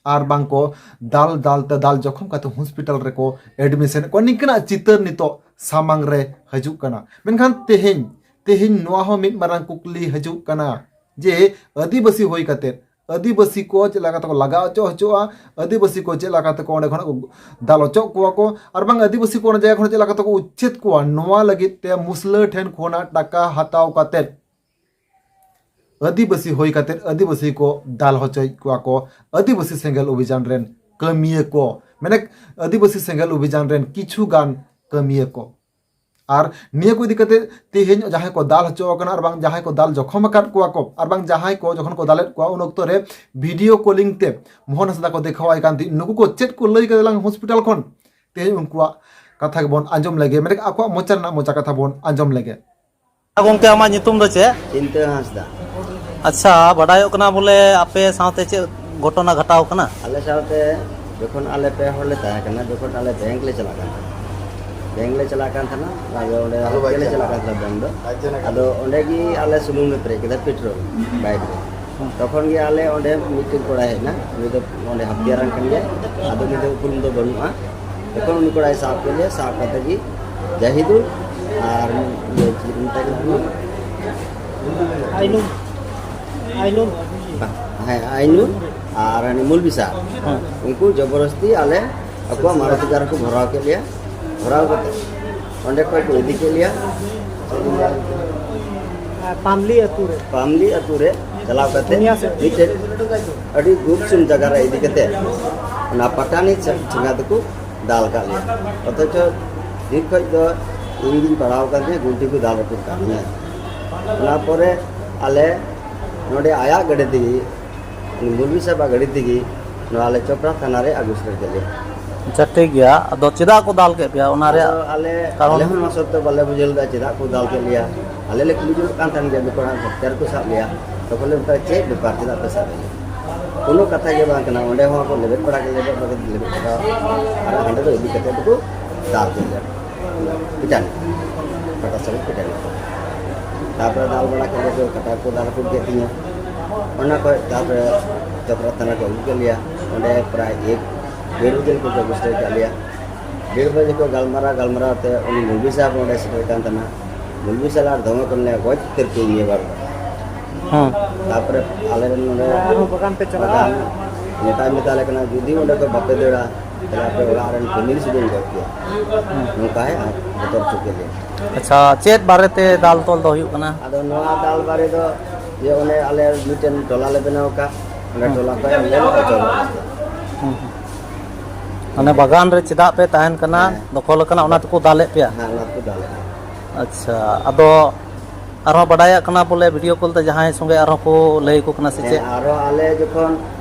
ᱟᱨ ᱵᱟᱝ ᱠᱚ ᱫᱟᱞ ᱫᱟᱞ ᱛᱮ ᱫᱟᱞ ᱡᱚᱠᱷᱚᱢ ᱠᱟᱛᱮ ᱦᱚᱥᱯᱤᱴᱟᱞ ᱨᱮᱠᱚ ᱮᱰᱢᱤᱥᱚᱱ ᱮᱫ ᱠᱚᱣᱟ᱾ ᱱᱤᱝᱠᱟᱹᱱᱟᱜ ᱪᱤᱛᱟᱹᱨ ᱱᱤᱛᱚᱜ ᱥᱟᱢᱟᱝ ᱨᱮ ᱦᱤᱡᱩᱜ ᱠᱟᱱᱟ᱾ ᱢᱮᱱᱠᱷᱟᱱ ᱛᱮᱦᱮᱧ, ᱛᱮᱦᱮᱧ ᱱᱚᱣᱟ ᱦᱚᱸ ᱢᱤᱫ ᱢᱟᱨᱟᱝ ᱠᱩᱠᱞᱤ ᱦᱤᱡᱩᱜ ᱠᱟᱱᱟ ᱡᱮ ᱟᱹᱫᱤᱵᱟᱹᱥᱤ ᱦᱩᱭ ᱠᱟᱛᱮ ᱟᱹᱫᱤᱵᱟᱹᱥᱤ ᱠᱚ ᱪᱮᱫ ᱞᱮᱠᱟ ᱛᱮᱠᱚ ᱞᱟᱜᱟ ᱦᱚᱪᱚ ᱦᱚᱪᱚᱜᱼᱟ, ᱟᱹᱫᱤᱵᱟᱹᱥᱤ ᱠᱚ ᱪᱮᱫ ᱞᱮᱠᱟ ᱛᱮᱠᱚ ᱚᱸᱰᱮ ᱠᱷᱚᱱᱟᱜ ᱠᱚ ᱫᱟᱞ ᱦᱚᱪᱚ ᱠᱚᱣᱟ ᱠᱚ, ᱟᱨ ᱵᱟᱝ ᱟᱹᱫᱤᱵᱟᱹᱥᱤ ᱠᱚ ᱚᱱᱟ ᱡᱟᱭᱜᱟ ᱠᱷᱚᱱ ᱪᱮᱫ ᱞᱮᱠᱟ ᱛᱮᱠᱚ ᱩᱪᱪᱷᱮᱫ ᱠᱚᱣᱟ, ᱱᱚᱣᱟ ᱞᱟᱹᱜᱤᱫ ᱛᱮ ᱢᱩᱥᱞᱟᱹ ᱴᱷᱮᱱ ᱠᱷᱚᱱᱟᱜ ᱴᱟᱠᱟ ᱦᱟᱛᱟᱣ ᱠᱟᱛᱮ ᱟᱹᱫᱤᱵᱟᱹᱥᱤ ᱦᱩᱭ ᱠᱟᱛᱮ ᱟᱹᱫᱤᱵᱟᱹᱥᱤ ᱠᱚ ᱫᱟᱞ ᱦᱚᱪᱚᱭᱮᱫ ᱠᱚᱣᱟ ᱠᱚ ᱟᱹᱫᱤᱵᱟᱹᱥᱤ ᱥᱮᱸᱜᱮᱞ ᱚᱵᱷᱤᱡᱟᱱ ᱨᱮᱱ ᱠᱟᱹᱢᱤᱭᱟᱹ ᱠᱚ, ᱢᱟᱱᱮ ᱟᱹᱫᱤᱵᱟᱹᱥᱤ ᱥᱮᱸᱜᱮᱞ ᱚᱵᱷᱤᱡᱟᱱ ᱨᱮᱱ ᱠᱤᱪᱷᱩ ᱜᱟᱱ ᱠᱟᱹᱢᱤᱭᱟᱹ ᱠᱚ᱾ ᱟᱨ ᱱᱤᱭᱟᱹ ᱠᱚ ᱤᱫᱤ ᱠᱟᱛᱮ ᱛᱮᱦᱮᱧ ᱡᱟᱦᱟᱸᱭ ᱠᱚ ᱫᱟᱞ ᱦᱚᱪᱚ ᱟᱠᱟᱱᱟ ᱟᱨ ᱵᱟᱝ ᱡᱟᱦᱟᱸᱭ ᱠᱚ ᱫᱟᱞ ᱡᱚᱠᱷᱚᱢ ᱟᱠᱟᱫ ᱠᱚᱣᱟ ᱠᱚ ᱟᱨ ᱵᱟᱝ ᱡᱟᱦᱟᱸᱭ ᱠᱚ ᱡᱚᱠᱷᱚᱱ ᱠᱚ ᱫᱟᱞᱮᱫ ᱠᱚᱣᱟ ᱩᱱ ᱚᱠᱛᱚ ᱨᱮ ᱵᱷᱤᱰᱤᱭᱳ ᱠᱚᱞᱤᱝ ᱛᱮ ᱢᱳᱦᱚᱱ ᱦᱟᱸᱥᱫᱟ ᱠᱚ ᱫᱮᱠᱷᱟᱣᱟᱭ ᱠᱟᱱ ᱛᱟᱦᱮᱸᱫ, ᱱᱩᱠᱩ ᱠᱚ ᱪᱮᱫ ᱠᱚ ᱞᱟᱹᱭ ᱠᱟᱫᱟ ᱞᱟᱝ ᱦᱚᱥᱯᱤᱴᱟᱞ ᱠᱷᱚᱱ, ᱛᱮᱦᱮᱧ ᱩᱱᱠᱩᱣᱟᱜ ᱠᱟᱛᱷᱟ ᱜᱮᱵᱚᱱ ᱟᱸᱡᱚᱢ ᱞᱮᱜᱮ, ᱢᱮᱱᱫᱟ ᱟᱠᱚᱣᱟᱜ ᱢᱚᱪᱟ ᱨᱮᱱᱟᱜ ᱢᱚᱪᱟ ᱠᱟᱛᱷᱟ ᱵᱚᱱ ᱟᱸᱡᱚᱢ ᱞᱮᱜᱮ᱾ ᱜᱚᱝᱠᱮ, ᱟᱢᱟᱜ ᱧᱩᱛᱩᱢ ᱫᱚ ᱪᱮᱫ? ᱪᱤᱱᱛᱟᱹ ᱦᱟᱸᱥᱫᱟ᱾ ᱟᱪᱪᱷᱟ, ᱵᱟᱰᱟᱭᱚᱜ ᱠᱟᱱᱟ ᱵᱚᱞᱮ ᱟᱯᱮ ᱥᱟᱶᱛᱮ ᱪᱮᱫ ᱜᱷᱚᱴᱚᱱᱟ ᱜᱷᱟᱴᱟᱣ ᱠᱟᱱᱟ? ᱟᱞᱮ ᱥᱟᱶᱛᱮ ᱡᱚᱠᱷᱚᱱ ᱟᱞᱮ ᱯᱮ ᱦᱚᱲ ᱞᱮ ᱛᱟᱦᱮᱸ ᱠᱟᱱᱟ, ᱡᱚᱠᱷᱚᱱ ᱟᱞᱮ ᱵᱮᱝᱠ ᱞᱮ ᱪᱟᱞᱟᱜ ᱠᱟᱱ ᱛᱟᱦᱮᱱᱟ, ᱵᱮᱝᱠ ᱞᱮ ᱪᱟᱞᱟᱜ ᱠᱟᱱ ᱛᱟᱦᱮᱱᱟ, ᱟᱫᱚ ᱚᱸᱰᱮ ᱦᱟᱹᱴᱭᱟᱹ ᱞᱮ ᱪᱟᱞᱟᱜ ᱠᱟᱱ ᱛᱟᱦᱮᱱᱟ ᱵᱮᱝᱠ ᱫᱚ᱾ ᱟᱫᱚ ᱚᱸᱰᱮ ᱜᱮ ᱟᱞᱮ ᱥᱩᱱᱩᱢ ᱞᱮ ᱯᱮᱨᱮᱡ ᱠᱮᱫᱟ ᱯᱮᱴᱨᱳᱞ ᱵᱟᱭᱤᱠ ᱨᱮ᱾ ᱛᱚᱠᱷᱚᱱ ᱜᱮ ᱟᱞᱮ ᱚᱸᱰᱮ ᱢᱤᱫᱴᱮᱱ ᱠᱚᱲᱟᱭ ᱦᱮᱡ ᱮᱱᱟ, ᱩᱱᱤ ᱫᱚ ᱚᱸᱰᱮ ᱦᱟᱹᱴᱭᱟᱹᱨᱟᱱ ᱠᱟᱱ ᱜᱮᱭᱟ, ᱟᱫᱚ ᱩᱱᱤ ᱫᱚ ᱩᱯᱨᱩᱢ ᱫᱚ ᱵᱟᱹᱱᱩᱜᱼᱟ᱾ ᱛᱚᱠᱷᱚᱱ ᱩᱱᱤ ᱠᱚᱲᱟᱭ ᱥᱟᱵ ᱠᱮᱫᱮᱭᱟ, ᱥᱟᱵ ᱠᱟᱛᱮ ᱜᱮ ᱡᱟᱦᱤᱫᱩᱞ ᱟᱨ ᱤᱭᱟᱹ ᱪᱮᱫ ᱠᱚ ᱢᱮᱛᱟᱭ ᱠᱟᱱᱟ? ᱟᱭᱱᱩᱞ᱾ ᱟᱭᱱᱩᱞ᱾ ᱦᱮᱸ, ᱟᱭᱱᱩᱞ ᱟᱨ ᱩᱱᱤ ᱢᱩᱞᱵᱤ ᱥᱟᱨ᱾ ᱦᱮᱸ᱾ ᱩᱱᱠᱩ ᱡᱚᱵᱚᱨᱫᱚᱥᱛᱤ ᱟᱞᱮ ᱟᱠᱚᱣᱟᱜ ᱢᱟᱨᱚᱛᱤ ᱠᱟᱨ ᱨᱮᱠᱚ ᱵᱷᱚᱨᱟᱣ ᱠᱮᱫ ᱞᱮᱭᱟ᱾ ᱵᱷᱚᱨᱟᱣ ᱠᱟᱛᱮ ᱚᱸᱰᱮ ᱠᱷᱚᱡ ᱠᱚ ᱤᱫᱤ ᱠᱮᱫ ᱞᱮᱭᱟ᱾ ᱯᱟᱢᱞᱤ ᱟᱹᱛᱩ ᱨᱮ᱾ ᱯᱟᱢᱞᱤ ᱟᱹᱛᱩ ᱨᱮ ᱪᱟᱞᱟᱣ ᱠᱟᱛᱮ ᱯᱩᱱᱭᱟ ᱥᱮᱫ᱾ ᱢᱤᱫᱴᱮᱡ ᱟᱹᱰᱤ ᱜᱩᱢᱥᱩᱢ ᱡᱟᱭᱜᱟ ᱨᱮ ᱤᱫᱤ ᱠᱟᱛᱮ ᱚᱱᱟ ᱯᱟᱴᱟᱱᱤ ᱪᱷᱮ-, ᱴᱷᱮᱸᱜᱟ ᱛᱮᱠᱚ ᱫᱟᱞ ᱠᱟᱜ ᱞᱮᱭᱟ᱾ ᱚᱛᱷᱚᱪᱚ ᱵᱷᱤᱛ ᱠᱷᱚᱡ ᱫᱚ ᱤᱧ ᱜᱤᱧ ᱯᱟᱲᱟᱣ ᱠᱟᱱ ᱛᱤᱧᱟᱹ, ᱜᱩᱱᱴᱷᱤ ᱠᱚ ᱫᱟᱞ ᱨᱟᱹᱯᱩᱫ ᱠᱟᱜ ᱛᱤᱧᱟᱹ᱾ ᱚᱱᱟ ᱯᱚᱨᱮ ᱟᱞᱮ ᱱᱚᱰᱮ ᱟᱭᱟᱜ ᱜᱟᱹᱰᱤ ᱛᱮᱜᱮ, ᱩᱱᱤ ᱢᱩᱞᱵᱤ ᱥᱟᱦᱮᱵᱟᱜ ᱜᱟᱹᱰᱤ ᱛᱮᱜᱮ ᱱᱚᱣᱟ ᱟᱞᱮ ᱪᱚᱯᱨᱟ ᱛᱷᱟᱱᱟ ᱨᱮ ᱟᱹᱜᱩ ᱥᱮᱴᱮᱨ ᱠᱮᱫ ᱞᱮᱭᱟ᱾ ᱟᱪᱪᱷᱟ, ᱴᱷᱤᱠ ᱜᱮᱭᱟ᱾ ᱟᱫᱚ ᱪᱮᱫᱟᱜ ᱠᱚ ᱫᱟᱞ ᱠᱮᱫ ᱯᱮᱭᱟ? ᱚᱱᱟ ᱨᱮᱭᱟᱜ ᱟᱫᱚ ᱟᱞᱮ, ᱠᱟᱨᱚᱱ? ᱟᱞᱮ ᱦᱚᱸ ᱱᱚᱣᱟ ᱥᱚᱛᱛᱚ ᱵᱟᱞᱮ ᱵᱩᱡᱷᱟᱹᱣ ᱞᱮᱫᱟ, ᱪᱮᱫᱟᱜ ᱠᱚ ᱫᱟᱞ ᱠᱮᱫ ᱞᱮᱭᱟ᱾ ᱟᱞᱮ ᱞᱮ ᱠᱩᱞᱤ ᱡᱚᱝᱚᱜ ᱠᱟᱱ ᱛᱟᱦᱮᱱ ᱜᱮᱭᱟ, ᱡᱚᱠᱷᱚᱱ ᱦᱟᱸᱜ ᱦᱚᱛᱭᱟᱨ ᱠᱚ ᱥᱟᱵ ᱞᱮᱭᱟ, ᱛᱚᱠᱷᱚᱱ ᱞᱮ ᱢᱮᱛᱟᱭᱟ, "ᱪᱮᱫ ᱵᱮᱯᱟᱨ, ᱪᱮᱫᱟᱜ ᱯᱮ ᱥᱟᱵ ᱞᱮᱭᱟ?" ᱠᱳᱱᱳ ᱠᱟᱛᱷᱟ ᱜᱮ ᱵᱟᱝ ᱠᱟᱱᱟ᱾ ᱚᱸᱰᱮ ᱦᱚᱸ ᱠᱚ ᱞᱮᱵᱮᱫ ᱵᱟᱲᱟ ᱠᱮᱫ, ᱞᱮᱵᱮᱫ ᱵᱟᱲᱟ ᱠᱮᱫ, ᱞᱮᱵᱮᱫ ᱵᱟᱲᱟ, ᱟᱨ ᱦᱟᱸᱰᱮ ᱫᱚ ᱤᱫᱤ ᱠᱟᱛᱮ ᱫᱚᱠᱚ ᱫᱟᱞ ᱠᱮᱫ ᱞᱮᱭᱟ᱾ ᱯᱤᱴᱟᱱᱤ, ᱠᱟᱴᱟ ᱥᱟᱵ ᱯᱤᱴᱟᱱᱤ᱾ ᱛᱟᱨᱯᱚᱨᱮ ᱫᱟᱞ ᱵᱟᱲᱟ ᱠᱮᱫ ᱞᱮᱭᱟ, ᱠᱟᱴᱟ ᱠᱚ ᱫᱟᱞ ᱨᱟᱹᱯᱩᱫ ᱠᱮᱫ ᱛᱤᱧᱟᱹ᱾ ᱚᱱᱟ ᱠᱷᱚᱡ ᱛᱟᱨᱯᱚᱨᱮ ᱪᱚᱯᱨᱟ ᱛᱷᱟᱱᱟ ᱠᱚ ᱟᱹᱜᱩ ᱠᱮᱫ ᱞᱮᱭᱟ᱾ ᱚᱸᱰᱮ ᱯᱨᱟᱭ ᱮᱠ, ᱰᱮᱲ ᱵᱟᱡᱮ ᱠᱚ ᱡᱚᱵᱚᱥ ᱠᱮᱫ ᱞᱮᱭᱟ᱾ ᱰᱮᱲ ᱵᱟᱡᱮ ᱠᱚ ᱜᱟᱞᱢᱟᱨᱟᱣ, ᱜᱟᱞᱢᱟᱨᱟᱣ ᱛᱮ ᱩᱱᱤ ᱢᱩᱞᱵᱤ ᱥᱟᱦᱮᱵ ᱚᱸᱰᱮ ᱥᱮᱴᱮᱨ ᱠᱟᱱ ᱛᱟᱦᱮᱱᱟ᱾ ᱢᱩᱞᱵᱤ ᱥᱟᱦᱮᱵ ᱟᱨ ᱫᱚᱢᱮ ᱠᱚ ᱞᱟᱹᱭᱟ, "ᱜᱚᱡ ᱩᱛᱟᱹᱨ ᱯᱮ ᱱᱤᱭᱟᱹ ᱵᱟᱨ ᱫᱚ᱾" ᱦᱮᱸ᱾ ᱛᱟᱨᱯᱚᱨᱮ ᱟᱞᱮ ᱨᱮᱱ ᱱᱚᱰᱮ ᱟᱨᱦᱚᱸ ᱵᱟᱜᱟᱱ ᱯᱮ ᱪᱟᱞᱟᱜᱼᱟ? ᱵᱟᱜᱟᱱ ᱢᱮᱛᱟᱭ, ᱢᱮᱛᱟ ᱞᱮ ᱠᱟᱱᱟ, "ᱡᱩᱫᱤ ᱚᱸᱰᱮ ᱠᱷᱚᱡ ᱵᱟᱯᱮ ᱫᱟᱹᱲᱟ, ᱛᱟᱦᱞᱮ ᱟᱯᱮ ᱚᱲᱟᱜ ᱨᱮᱱ ᱯᱷᱮᱢᱤᱞᱤ ᱥᱩᱫᱷᱟᱹᱧ ᱜᱚᱡ ᱯᱮᱭᱟ᱾" ᱦᱮᱸ᱾ ᱱᱚᱝᱠᱟ ᱦᱮᱸ ᱵᱚᱛᱚᱨ ᱦᱚᱪᱚ ᱠᱮᱫ ᱞᱮᱭᱟ᱾ ᱟᱪᱪᱷᱟ, ᱪᱮᱫ ᱵᱟᱨᱮᱛᱮ ᱫᱟᱞ ᱛᱚᱞ ᱫᱚ ᱦᱩᱭᱩᱜ ᱠᱟᱱᱟ? ᱟᱫᱚ ᱱᱚᱣᱟ ᱫᱟᱞ ᱵᱟᱨᱮ ᱫᱚ ᱡᱮ ᱚᱱᱮ ᱟᱞᱮ ᱢᱤᱫᱴᱮᱱ ᱴᱚᱞᱟ ᱞᱮ ᱵᱮᱱᱟᱣ ᱟᱠᱟᱫ, ᱚᱸᱰᱮ ᱦᱮᱸ᱾ ᱴᱚᱞᱟ ᱠᱷᱚᱡ ᱟᱞᱮ ᱞᱮ ᱚᱪᱚᱜᱚᱜ ᱠᱟᱱᱟ᱾ ᱦᱮᱸ, ᱦᱮᱸ᱾ ᱢᱟᱱᱮ ᱵᱟᱜᱟᱱ ᱨᱮ ᱪᱮᱫᱟᱜ ᱯᱮ ᱛᱟᱦᱮᱱ ᱠᱟᱱᱟ, ᱦᱮᱸ᱾ ᱫᱚᱠᱷᱚᱞ ᱟᱠᱟᱱᱟ, ᱚᱱᱟ ᱛᱮᱠᱚ ᱫᱟᱞᱮᱫ ᱯᱮᱭᱟ? ᱦᱮᱸ, ᱚᱱᱟ ᱛᱮᱠᱚ ᱫᱟᱞᱮᱫ ᱞᱮᱭᱟ᱾ ᱟᱪᱪᱷᱟ, ᱟᱫᱚ ᱟᱨᱦᱚᱸ ᱵᱟᱰᱟᱭᱚᱜ ᱠᱟᱱᱟ ᱵᱚᱞᱮ ᱵᱷᱤᱰᱤᱭᱳ ᱠᱚᱞ ᱛᱮ ᱡᱟᱦᱟᱸᱭ ᱥᱚᱸᱜᱮ ᱟᱨᱦᱚᱸ ᱠᱚ ᱞᱟᱹᱭ ᱟᱠᱚ ᱠᱟᱱᱟ ᱥᱮ ᱦᱮᱸ, ᱪᱮᱫ? ᱟᱨᱦᱚᱸ ᱟᱞᱮ ᱡᱚᱠᱷᱚᱱ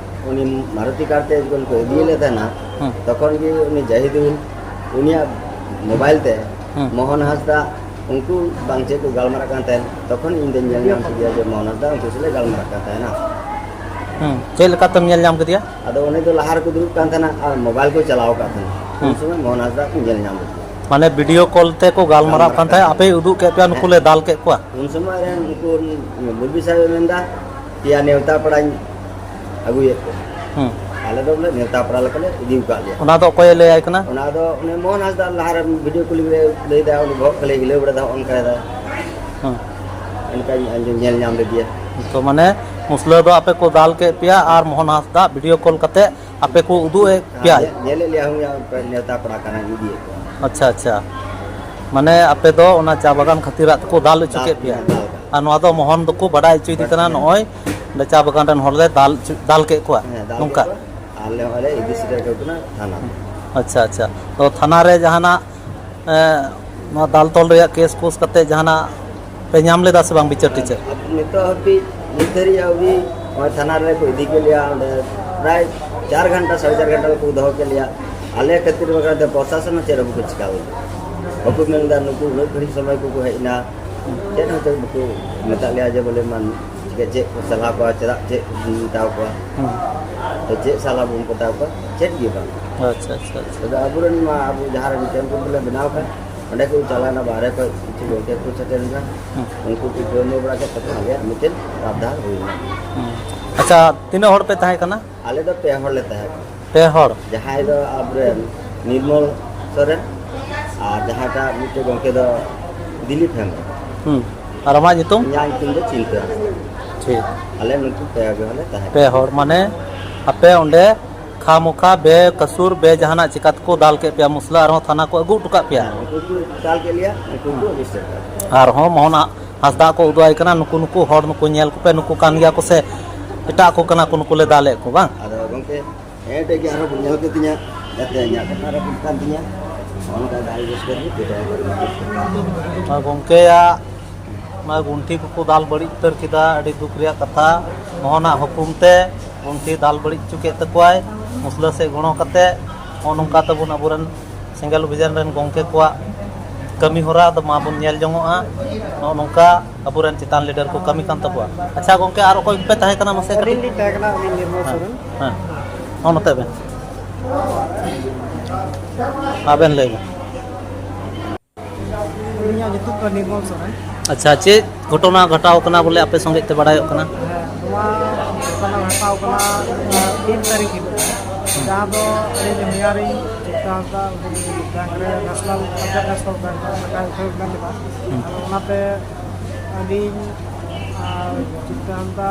ᱩᱱᱤ ᱢᱟᱨᱩᱛᱤ ᱠᱟᱨ ᱛᱮ ᱡᱚᱠᱷᱚᱱ ᱠᱚ ᱤᱫᱤᱭᱮᱫ ᱞᱮ ᱛᱟᱦᱮᱱᱟ, ᱦᱩᱸ᱾ ᱛᱚᱠᱷᱚᱱ ᱜᱮ ᱩᱱᱤ ᱡᱟᱦᱤᱫᱩᱞ ᱩᱱᱤᱭᱟᱜ ᱢᱳᱵᱟᱭᱤᱞ ᱛᱮ ᱦᱩᱸ᱾ ᱢᱳᱦᱚᱱ ᱦᱟᱸᱥᱫᱟ ᱩᱱᱠᱩ ᱵᱟᱝ ᱪᱮᱫ ᱠᱚ ᱜᱟᱞᱢᱟᱨᱟᱜ ᱠᱟᱱ ᱛᱟᱦᱮᱱ, ᱛᱚᱠᱷᱚᱱ ᱤᱧ ᱫᱚᱧ ᱧᱮᱞ ᱧᱟᱢ ᱠᱮᱫᱮᱭᱟ ᱡᱮ ᱢᱳᱦᱚᱱ ᱦᱟᱸᱥᱫᱟ ᱩᱱᱠᱩ ᱥᱟᱞᱟᱜ ᱜᱟᱞᱢᱟᱨᱟᱜ ᱠᱟᱱ ᱛᱟᱦᱮᱱᱟ᱾ ᱦᱩᱸ, ᱪᱮᱫ ᱞᱮᱠᱟᱛᱮᱢ ᱧᱮᱞ ᱧᱟᱢ ᱠᱮᱫᱮᱭᱟ? ᱟᱫᱚ ᱩᱱᱤ ᱫᱚ ᱞᱟᱦᱟ ᱨᱮᱠᱚ ᱫᱩᱲᱩᱵ ᱠᱟᱱ ᱛᱟᱦᱮᱱᱟ ᱟᱨ ᱢᱳᱵᱟᱭᱤᱞ ᱠᱚ ᱪᱟᱞᱟᱣ ᱟᱠᱟᱫ ᱛᱟᱦᱮᱱᱟ᱾ ᱦᱩᱸ᱾ ᱩᱱ ᱥᱚᱢᱚᱭ ᱢᱳᱦᱚᱱ ᱦᱟᱸᱥᱫᱟ ᱠᱚ ᱧᱮᱞ ᱧᱟᱢ ᱞᱮᱫᱮᱭᱟ᱾ ᱢᱟᱱᱮ ᱵᱷᱤᱰᱤᱭᱳ ᱠᱚᱞ ᱛᱮᱠᱚ ᱜᱟᱞᱢᱟᱨᱟᱣ ᱜᱟᱞᱢᱟᱨᱟᱜ ᱠᱟᱱ ᱛᱟᱦᱮᱸᱫ, ᱠᱟᱱ ᱟᱯᱮ ᱩᱫᱩᱜ ᱠᱮᱫ ᱯᱮᱭᱟ, ᱱᱩᱠᱩ ᱦᱮᱸ᱾ ᱞᱮ ᱫᱟᱞ ᱠᱮᱫ ᱠᱚᱣᱟ? ᱩᱱ ᱥᱚᱢᱚᱭ ᱨᱮ ᱩᱱᱠᱩ ᱢᱩᱞᱵᱤ ᱥᱟᱦᱮᱵ ᱮ ᱢᱮᱱᱫᱟ, "ᱯᱮᱭᱟ ᱱᱮᱣᱛᱟ ᱯᱮᱲᱟᱧ ᱟᱹᱜᱩᱭᱮᱫ ᱠᱚᱣᱟ᱾" ᱦᱩᱸ᱾ ᱟᱞᱮ ᱫᱚ ᱵᱚᱞᱮ ᱱᱮᱣᱛᱟ ᱯᱮᱲᱟ ᱞᱮᱠᱟᱞᱮ ᱤᱫᱤ ᱟᱠᱟᱫ ᱞᱮᱭᱟ᱾ ᱚᱱᱟ ᱫᱚ ᱚᱠᱚᱭᱮ ᱞᱟᱹᱭᱟᱭ ᱠᱟᱱᱟ? ᱚᱱᱟ ᱫᱚ ᱩᱱᱤ ᱢᱳᱦᱚᱱ ᱦᱟᱸᱥᱫᱟ ᱞᱟᱦᱟᱨᱮ ᱵᱷᱤᱰᱤᱭᱳ ᱠᱚᱞᱤᱝ ᱨᱮ ᱞᱟᱹᱭᱫᱟ, ᱩᱱᱤ ᱵᱚᱦᱚᱜ ᱠᱷᱟᱹᱞᱤ ᱦᱤᱞᱟᱹᱣ ᱵᱟᱲᱟᱭᱮᱫᱟ, ᱦᱚᱸᱜᱼᱚ ᱱᱚᱝᱠᱟᱭᱮᱫᱟ᱾ ᱦᱩᱸ᱾ ᱚᱱᱠᱟᱧ ᱟᱸᱡᱚᱢ, ᱧᱮᱞ ᱧᱟᱢ ᱞᱮᱫᱮᱭᱟ᱾ ᱛᱚ ᱢᱟᱱᱮ ᱢᱩᱥᱞᱟᱹ ᱫᱚ ᱟᱯᱮ ᱠᱚ ᱫᱟᱞ ᱠᱮᱫ ᱯᱮᱭᱟ ᱟᱨ ᱢᱳᱦᱚᱱ ᱦᱟᱸᱥᱫᱟ ᱵᱷᱤᱰᱤᱭᱳ ᱠᱚᱞ ᱠᱟᱛᱮ ᱟᱯᱮ ᱠᱚ ᱩᱫᱩᱜ ᱮᱫ ᱯᱮᱭᱟ? ᱧᱮ-, ᱧᱮᱞᱮᱫ ᱞᱮᱭᱟ, ᱦᱩᱭ ᱱᱮᱣᱛᱟ ᱯᱮᱲᱟ ᱠᱟᱱᱟ, ᱤᱫᱤᱭᱮᱫ ᱠᱚᱣᱟ᱾ ᱟᱪᱪᱷᱟ, ᱟᱪᱪᱷᱟ᱾ ᱢᱟᱱᱮ ᱟᱯᱮ ᱫᱚ ᱚᱱᱟ ᱪᱟ ᱵᱟᱜᱟᱱ ᱠᱷᱟᱹᱛᱤᱨᱟᱜ ᱛᱮᱠᱚ ᱫᱟᱞ ᱦᱚᱪᱚ ᱫᱟᱞ, ᱠᱮᱫ ᱯᱮᱭᱟ? ᱦᱮᱸ, ᱫᱟᱞ᱾ ᱟᱨ ᱱᱚᱣᱟ ᱫᱚ ᱢᱳᱦᱚᱱ ᱫᱚᱠᱚ ᱵᱟᱰᱟᱭ ᱦᱚᱪᱚᱭᱮᱫᱮ ᱠᱟᱱᱟ, ᱦᱮᱸ᱾ ᱱᱚᱜᱼᱚᱭ ᱚᱸᱰᱮ ᱪᱟ ᱵᱟᱜᱟᱱ ᱨᱮᱱ ᱦᱚᱲ ᱞᱮ ᱫᱟᱞ ᱦᱚᱪᱚ-, ᱫᱟᱞ ᱠᱮᱫ ᱠᱚᱣᱟ, ᱦᱮᱸ, ᱫᱟᱞ ᱠᱮᱫ ᱱᱚᱝᱠᱟ? ᱠᱚᱣᱟ᱾ ᱟᱨ ᱞᱮ ᱦᱚᱸᱜᱼᱚᱭ ᱞᱮ ᱤᱫᱤ ᱥᱮᱴᱮᱨ ᱠᱟᱠᱚ ᱠᱟᱱᱟ ᱛᱷᱟᱱᱟ ᱛᱮ᱾ ᱟᱪᱪᱷᱟ, ᱟᱪᱪᱷᱟ᱾ ᱛᱚ ᱛᱷᱟᱱᱟ ᱨᱮ ᱡᱟᱦᱟᱱᱟᱜ, ᱮᱸ, ᱱᱚᱣᱟ ᱫᱟᱞ ᱛᱚᱞ ᱨᱮᱭᱟᱜ ᱠᱮᱥ ᱠᱳᱥ ᱠᱟᱛᱮ ᱡᱟᱦᱟᱱᱟᱜ ᱯᱮ ᱧᱟᱢ ᱞᱮᱫᱟ ᱥᱮ ᱵᱟᱝ ᱵᱤᱪᱟᱹᱨ ᱴᱤᱪᱟᱹᱨ? ᱟᱨ ᱱᱤᱛᱚᱜ ᱦᱟᱹᱵᱤᱡ, ᱱᱤᱛ ᱫᱷᱟᱹᱨᱤᱡ ᱟᱹᱣᱨᱤ᱾ ᱱᱚᱜᱼᱚᱭ ᱛᱷᱟᱱᱟ ᱨᱮ ᱠᱚ ᱤᱫᱤ ᱠᱮᱫ ᱞᱮᱭᱟ, ᱚᱸᱰᱮ ᱯᱨᱟᱭ ᱪᱟᱨ ᱜᱷᱚᱱᱴᱟ, ᱥᱟᱲᱮ ᱪᱟᱨ ᱜᱷᱚᱱᱴᱟ ᱠᱚ ᱫᱚᱦᱚ ᱠᱮᱫ ᱞᱮᱭᱟ᱾ ᱟᱞᱮ ᱠᱷᱟᱹᱛᱤᱨ ᱵᱟᱠᱷᱨᱟ ᱛᱮ ᱯᱨᱚᱥᱟᱥᱚᱱ ᱦᱚᱸ ᱪᱮᱫ ᱦᱚᱸ ᱵᱟᱠᱚ ᱪᱤᱠᱟ ᱞᱮᱫᱟ᱾ ᱵᱟᱠᱚ ᱢᱮᱱ ᱮᱫᱟ, ᱱᱩᱠᱩ ᱩᱱᱟᱹᱜ ᱜᱷᱟᱹᱲᱤᱡ ᱥᱚᱢᱚᱭ ᱠᱚᱠᱚ ᱦᱮᱡ ᱮᱱᱟ, ᱪᱮᱫ ᱦᱚᱸ ᱪᱮᱫ ᱵᱟᱠᱚ ᱢᱮᱛᱟᱜ ᱞᱮᱭᱟ ᱡᱮ ᱵᱚᱞᱮ ᱢᱟ ᱪᱤᱠᱟᱹ ᱪᱮᱫ ᱠᱚ ᱪᱟᱞᱟᱣ ᱠᱚᱣᱟ, ᱪᱮᱫᱟᱜ ᱪᱮᱫ ᱠᱚ ᱢᱮᱛᱟᱣ ᱠᱚᱣᱟ? ᱦᱩᱸ᱾ ᱛᱚ ᱪᱮᱫ ᱥᱟᱞᱟ ᱵᱚᱱ ᱢᱮᱛᱟᱣ ᱠᱚᱣᱟ? ᱪᱮᱫ ᱜᱮ ᱵᱟᱝ᱾ ᱟᱪᱪᱷᱟ, ᱟᱪᱪᱷᱟ, ᱟᱪᱪᱷᱟ᱾ ᱛᱚᱵᱮ ᱟᱵᱚᱨᱮᱱ ᱢᱟ ᱟᱵᱚ ᱡᱟᱦᱟᱸ ᱨᱮ ᱢᱤᱫᱴᱮᱱ ᱠᱚ ᱵᱚᱞᱮ ᱵᱮᱱᱟᱣ ᱠᱟᱜ, ᱚᱸᱰᱮ ᱠᱚ ᱪᱟᱞᱟᱣᱮᱱᱟ, ᱵᱟᱦᱨᱮ ᱠᱷᱚᱡ ᱠᱤᱪᱷᱩ ᱜᱚᱢᱠᱮ ᱠᱚ ᱥᱮᱴᱮᱨ ᱞᱮᱱᱟ᱾ ᱦᱩᱸ᱾ ᱩᱱᱠᱩ ᱠᱚ ᱡᱚᱢ ᱧᱩ ᱵᱟᱲᱟ ᱠᱮᱫ ᱛᱟᱠᱚ ᱟᱞᱮᱭᱟᱜ ᱢᱤᱫᱴᱮᱱ ᱨᱟᱵᱫᱷᱟ ᱦᱩᱭᱱᱟ᱾ ᱦᱩᱸ᱾ ᱟᱪᱪᱷᱟ, ᱛᱤᱱᱟᱹᱜ ᱦᱚᱲ ᱯᱮ ᱛᱟᱦᱮᱸ ᱠᱟᱱᱟ? ᱟᱞᱮ ᱫᱚ ᱯᱮ ᱦᱚᱲ ᱞᱮ ᱛᱟᱦᱮᱸ ᱠᱟᱱᱟ᱾ ᱯᱮ ᱦᱚᱲ? ᱡᱟᱦᱟᱸᱭ ᱫᱚ ᱟᱵᱚᱨᱮᱱ ᱱᱤᱨᱢᱚᱞ ᱥᱚᱨᱮᱱ, ᱟᱨ ᱡᱟᱦᱟᱸᱭᱴᱟᱜ ᱢᱤᱫᱴᱮᱡ ᱜᱚᱢᱠᱮ ᱫᱚ ᱫᱤᱞᱤᱯ ᱦᱮᱢᱵᱨᱚᱢ᱾ ᱦᱩᱸ᱾ ᱟᱨ ᱟᱢᱟᱜ ᱧᱩᱛᱩᱢ? ᱤᱧᱟᱹᱜ ᱧᱩᱛᱩᱢ ᱫᱚ ᱪᱤᱱᱛᱟᱹ ᱦᱟᱸᱥᱫᱟ᱾ ᱴᱷᱤᱠ᱾ ᱟᱞᱮ ᱱᱩᱠᱩ ᱯᱮ ᱜᱮ ᱦᱚᱲ ᱞᱮ ᱛᱟᱦᱮᱸ ᱯᱮ ᱠᱟᱱᱟ᱾ ᱦᱚᱲ, ᱢᱟᱱᱮ ᱟᱯᱮ ᱚᱸᱰᱮ ᱠᱷᱟᱢᱚᱠᱷᱟ ᱵᱮᱠᱟᱥᱩᱨ ᱵᱮ ᱡᱟᱦᱟᱱᱟᱜ ᱪᱤᱠᱟ ᱛᱮᱠᱚ ᱫᱟᱞ ᱠᱮᱫ ᱯᱮᱭᱟ, ᱢᱩᱥᱞᱟᱹ ᱟᱨᱦᱚᱸ ᱛᱷᱟᱱᱟ ᱠᱚ ᱟᱹᱜᱩ ᱦᱚᱴᱚ ᱠᱟᱜ ᱯᱮᱭᱟ? ᱦᱮᱸ, ᱩᱱᱠᱩ ᱠᱚ ᱫᱟᱞ ᱠᱮᱫ ᱞᱮᱭᱟ, ᱩᱱᱠᱩ ᱠᱚ ᱦᱩᱸ᱾ ᱟᱹᱜᱩ ᱥᱮᱴᱮᱨ ᱠᱟᱜ ᱞᱮᱭᱟ᱾ ᱟᱨᱦᱚᱸ ᱢᱳᱦᱚᱱ ᱦᱟᱸᱥᱫᱟ ᱠᱚ ᱩᱫᱩᱜ ᱟᱭ ᱠᱟᱱᱟ, ᱱᱩᱠᱩ, ᱱᱩᱠᱩ ᱦᱚᱲ ᱱᱩᱠᱩ ᱧᱮᱞ ᱠᱚᱯᱮ, ᱱᱩᱠᱩ ᱠᱟᱱ ᱜᱮᱭᱟ ᱠᱚ ᱥᱮ ᱮᱴᱟᱜ ᱠᱚ ᱠᱟᱱᱟ ᱠᱚ ᱱᱩᱠᱩ ᱞᱮ ᱫᱟᱞᱮᱫ ᱠᱚ, ᱵᱟᱝ? ᱟᱫᱚ ᱜᱚᱢᱠᱮ, ᱦᱮᱸ, ᱴᱷᱤᱠ ᱜᱮᱭᱟ, ᱟᱨᱦᱚᱸ ᱠᱚ ᱧᱮᱞ ᱠᱮᱫ ᱛᱤᱧᱟ, ᱠᱟᱛᱮ ᱤᱧᱟᱹᱜ ᱠᱟᱛᱷᱟ ᱨᱟᱹᱯᱩᱫ ᱠᱟᱱ ᱛᱤᱧᱟᱹ᱾ ᱱᱚᱜᱼᱚ ᱱᱚᱝᱠᱟ ᱫᱟᱲᱮ ᱨᱟᱹᱥᱠᱟᱹ ᱨᱮ ᱯᱮᱴᱮᱨ ᱟᱠᱟᱱᱟ᱾ ᱱᱚᱣᱟ ᱜᱚᱢᱠᱮᱭᱟᱜ ᱱᱚᱣᱟ ᱜᱩᱱᱴᱷᱤ ᱠᱚᱠᱚ ᱫᱟᱞ ᱵᱟᱹᱲᱤᱡ ᱩᱛᱟᱹᱨ ᱠᱮᱫᱟ, ᱟᱹᱰᱤ ᱫᱩᱠ ᱨᱮᱭᱟᱜ ᱠᱟᱛᱷᱟ᱾ ᱢᱚᱦᱚᱱᱟᱜ ᱦᱩᱠᱩᱢ ᱛᱮ ᱜᱩᱱᱴᱷᱤ ᱫᱟᱞ ᱵᱟᱹᱲᱤᱡ ᱦᱚᱪᱚ ᱠᱮᱫ ᱛᱟᱠᱚᱣᱟᱭ ᱢᱩᱥᱞᱟᱹ ᱥᱮᱫ ᱜᱚᱲᱚ ᱠᱟᱛᱮ᱾ ᱱᱚᱜᱼᱚ ᱱᱚᱝᱠᱟ ᱛᱟᱵᱚᱱ ᱟᱵᱚᱨᱮᱱ ᱥᱮᱸᱜᱮᱞ ᱚᱵᱷᱤᱡᱟᱱ ᱨᱮᱱ ᱜᱚᱢᱠᱮ ᱠᱚᱣᱟᱜ ᱠᱟᱹᱢᱤ ᱦᱚᱨᱟ ᱫᱚ ᱢᱟᱵᱚᱱ ᱧᱮᱞ ᱡᱚᱝᱚᱜᱼᱟ᱾ ᱱᱚᱜᱼᱚ ᱱᱚᱝᱠᱟ ᱟᱵᱚᱨᱮᱱ ᱪᱮᱛᱟᱱ ᱞᱤᱰᱟᱨ ᱠᱚ ᱠᱟᱹᱢᱤ ᱠᱟᱱ ᱛᱟᱵᱚᱣᱟ᱾ ᱟᱪᱪᱷᱟ ᱜᱚᱢᱠᱮ, ᱟᱨ ᱚᱠᱚᱭ ᱯᱮ ᱛᱟᱦᱮᱸ ᱠᱟᱱᱟ ᱢᱟᱥᱮ ᱠᱟᱹᱴᱤᱡ? ᱟᱹᱞᱤᱧ ᱞᱤᱧ ᱛᱟᱦᱮᱸ ᱠᱟᱱᱟ, ᱩᱱᱤ ᱱᱤᱨᱢᱚᱞ ᱦᱮᱸ, ᱥᱚᱨᱮᱱ᱾ ᱦᱮᱸ᱾ ᱦᱚᱸ, ᱱᱚᱛᱮ ᱵᱮᱱ᱾ ᱟᱵᱮᱱ ᱞᱟᱹᱭ ᱵᱮᱱ᱾ ᱤᱧᱟᱹᱜ ᱧᱩᱛᱩᱢ ᱫᱚ ᱱᱤᱨᱢᱚᱞ ᱥᱚᱨᱮᱱ᱾ ᱟᱪᱪᱷᱟ, ᱪᱮᱫ ᱜᱷᱚᱴᱚᱱᱟ ᱜᱷᱚᱴᱟᱣ ᱠᱟᱱᱟ ᱵᱚᱞᱮ ᱟᱯᱮ ᱥᱚᱸᱜᱮ ᱛᱮ ᱵᱟᱲᱟᱭᱚᱜ ᱠᱟᱱᱟ? ᱦᱮᱸ, ᱱᱚᱣᱟ ᱜᱷᱚᱴᱚᱱᱟ ᱜᱷᱚᱴᱟᱣ ᱠᱟᱱᱟ, ᱟᱸ, ᱛᱤᱱ ᱛᱟᱹᱨᱤᱠᱷ ᱦᱤᱞᱳᱜ, ᱡᱟᱦᱟᱸ ᱫᱚ ᱟᱹᱞᱤᱧ ᱦᱚᱧᱦᱟᱨᱤᱧ ᱪᱤᱱᱛᱟᱹ ᱦᱟᱸᱥᱫᱟ ᱩᱱᱤ ᱵᱮᱝᱠ ᱨᱮ ᱱᱮᱥᱱᱟᱞ, ᱯᱚᱧᱡᱟᱵᱽ ᱱᱮᱥᱱᱟᱞ ᱵᱮᱝᱠ ᱨᱮ ᱴᱟᱠᱟᱭ ᱩᱴᱷᱟᱹᱣ ᱞᱮᱫᱟ᱾ ᱦᱩᱸ᱾ ᱟᱫᱚ ᱚᱱᱟᱛᱮ ᱟᱹᱞᱤᱧ ᱟᱨ ᱪᱤᱱᱛᱟᱹ ᱦᱟᱸᱥᱫᱟ,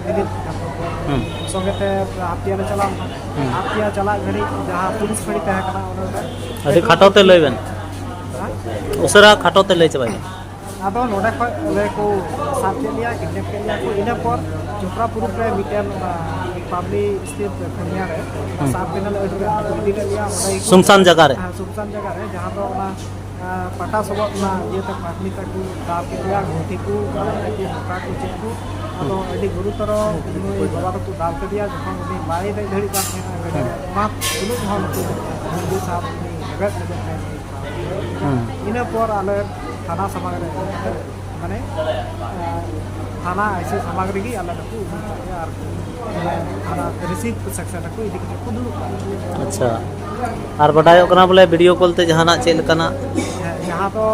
ᱫᱤᱞᱤᱯ ᱴᱷᱟᱠᱩᱨ ᱦᱩᱸ᱾ ᱥᱚᱸᱜᱮ ᱛᱮ ᱦᱟᱛᱤᱭᱟ ᱞᱮ ᱪᱟᱞᱟᱣ ᱞᱮᱱᱟ᱾ ᱦᱩᱸ᱾ ᱦᱟᱛᱤᱭᱟ ᱪᱟᱞᱟᱜ ᱜᱷᱟᱹᱲᱤᱡ ᱡᱟᱦᱟᱸ ᱯᱩᱞᱤᱥ ᱜᱟᱹᱲᱤ ᱛᱟᱦᱮᱸ ᱠᱟᱱᱟ, ᱚᱱᱟ ᱨᱮ ᱟᱹᱰᱤ ᱠᱷᱟᱴᱚ ᱛᱮ ᱞᱟᱹᱭ ᱵᱮᱱ᱾ ᱦᱮᱸ? ᱩᱥᱟᱹᱨᱟ ᱠᱷᱟᱴᱚ ᱛᱮ ᱞᱟᱹᱭ ᱪᱟᱵᱟᱭ ᱵᱮᱱ᱾ ᱟᱫᱚ ᱱᱚᱰᱮ ᱠᱷᱚᱡ ᱟᱞᱮ ᱠᱚ ᱥᱟᱵ ᱠᱮᱫ ᱞᱮᱭᱟ, ᱠᱤᱰᱱᱮᱯ ᱠᱮᱫ ᱞᱮᱭᱟ ᱠᱚ᱾ ᱤᱱᱟᱹ ᱯᱚᱨ ᱪᱚᱯᱨᱟ ᱯᱩᱨᱩᱵ ᱨᱮ ᱢᱤᱫᱴᱮᱱ, ᱚᱱᱟ, ᱯᱟᱵᱽᱞᱤᱠ ᱥᱴᱮᱴ ᱯᱩᱨᱱᱤᱭᱟ ᱨᱮ, ᱦᱩᱸ᱾ ᱥᱟᱵ ᱠᱮᱫ ᱞᱮᱭᱟ, ᱟᱹᱰᱤ ᱨᱟᱸᱜᱟᱣ ᱠᱚ ᱤᱫᱤ ᱞᱮᱫ ᱞᱮᱭᱟ ᱚᱸᱰᱮ ᱜᱮᱠᱚ᱾ ᱥᱩᱱᱥᱟᱱ ᱡᱟᱭᱜᱟ ᱨᱮ? ᱦᱮᱸ, ᱥᱩᱱᱥᱟᱱ ᱡᱟᱭᱜᱟ ᱨᱮ, ᱡᱟᱦᱟᱸ ᱫᱚ ᱚᱱᱟ, ᱟᱸ, ᱯᱟᱴᱟ ᱥᱚᱵᱚᱫ ᱚᱱᱟ ᱤᱭᱟᱹᱛᱮ ᱯᱟᱴᱱᱤ ᱛᱟᱠᱚ ᱫᱟᱞ ᱠᱮᱫ ᱞᱮᱭᱟ, ᱜᱩᱱᱴᱷᱤ ᱠᱚ, ᱟᱨ ᱠᱚ ᱢᱚᱴᱟ ᱠᱚ ᱪᱮᱫ ᱠᱚ᱾ ᱟᱫᱚ ᱦᱩᱸ᱾ ᱟᱹᱰᱤ ᱜᱩᱨᱩᱛᱚᱨᱚ ᱱᱩᱭ ᱵᱟᱵᱟ ᱛᱟᱠᱚ ᱫᱟᱞ ᱠᱮᱫᱮᱭᱟ, ᱡᱚᱠᱷᱚᱱ ᱩᱱᱤ ᱵᱟᱭ ᱫᱮᱡ ᱫᱟᱲᱮᱭᱟᱜ ᱠᱟᱱ ᱛᱟᱦᱮᱸᱱᱟ ᱜᱟᱹᱰᱤ ᱨᱮ, ᱦᱩᱸ᱾ ᱚᱱᱟ ᱛᱩᱞᱩᱡ ᱦᱚᱸ ᱱᱩᱠᱩ ᱜᱩᱱᱴᱷᱤ ᱥᱟᱵ ᱩᱱᱤ ᱞᱮᱵᱮᱫ ᱞᱮᱫᱮ ᱛᱟᱦᱮᱸᱱᱟ᱾ ᱦᱩᱸ᱾ ᱤᱱᱟᱹ ᱯᱚᱨ ᱟᱞᱮ ᱛᱷᱟᱱᱟ ᱥᱟᱢᱟᱝ ᱨᱮ ᱤᱫᱤ ᱠᱟᱛᱮ, ᱢᱟᱱᱮ, ᱟᱸ, ᱛᱷᱟᱱᱟ ᱟᱭ ᱥᱤ ᱥᱟᱢᱟᱝ ᱨᱮᱜᱮ ᱟᱞᱮ ᱫᱚᱠᱚ ᱤᱫᱤ ᱠᱟᱜ ᱞᱮᱭᱟ ᱟᱨ, ᱢᱟᱱᱮ, ᱛᱷᱟᱱᱟ ᱨᱤᱥᱤᱵᱷ ᱥᱮᱠᱥᱚᱱ ᱨᱮᱠᱚ ᱤᱫᱤ ᱠᱟᱛᱮ ᱠᱚ ᱫᱩᱲᱩᱵ ᱠᱟᱜ ᱞᱮᱭᱟ᱾ ᱟᱪᱪᱷᱟ, ᱟᱨ ᱵᱟᱰᱟᱭᱚᱜ ᱠᱟᱱᱟ ᱵᱚᱞᱮ ᱵᱷᱤᱰᱤᱭᱳ ᱠᱚᱞ ᱛᱮ ᱡᱟᱦᱟᱱᱟᱜ ᱪᱮᱫ ᱞᱮᱠᱟᱱᱟᱜ? ᱦᱮᱸ, ᱡᱟᱦᱟᱸ ᱫᱚ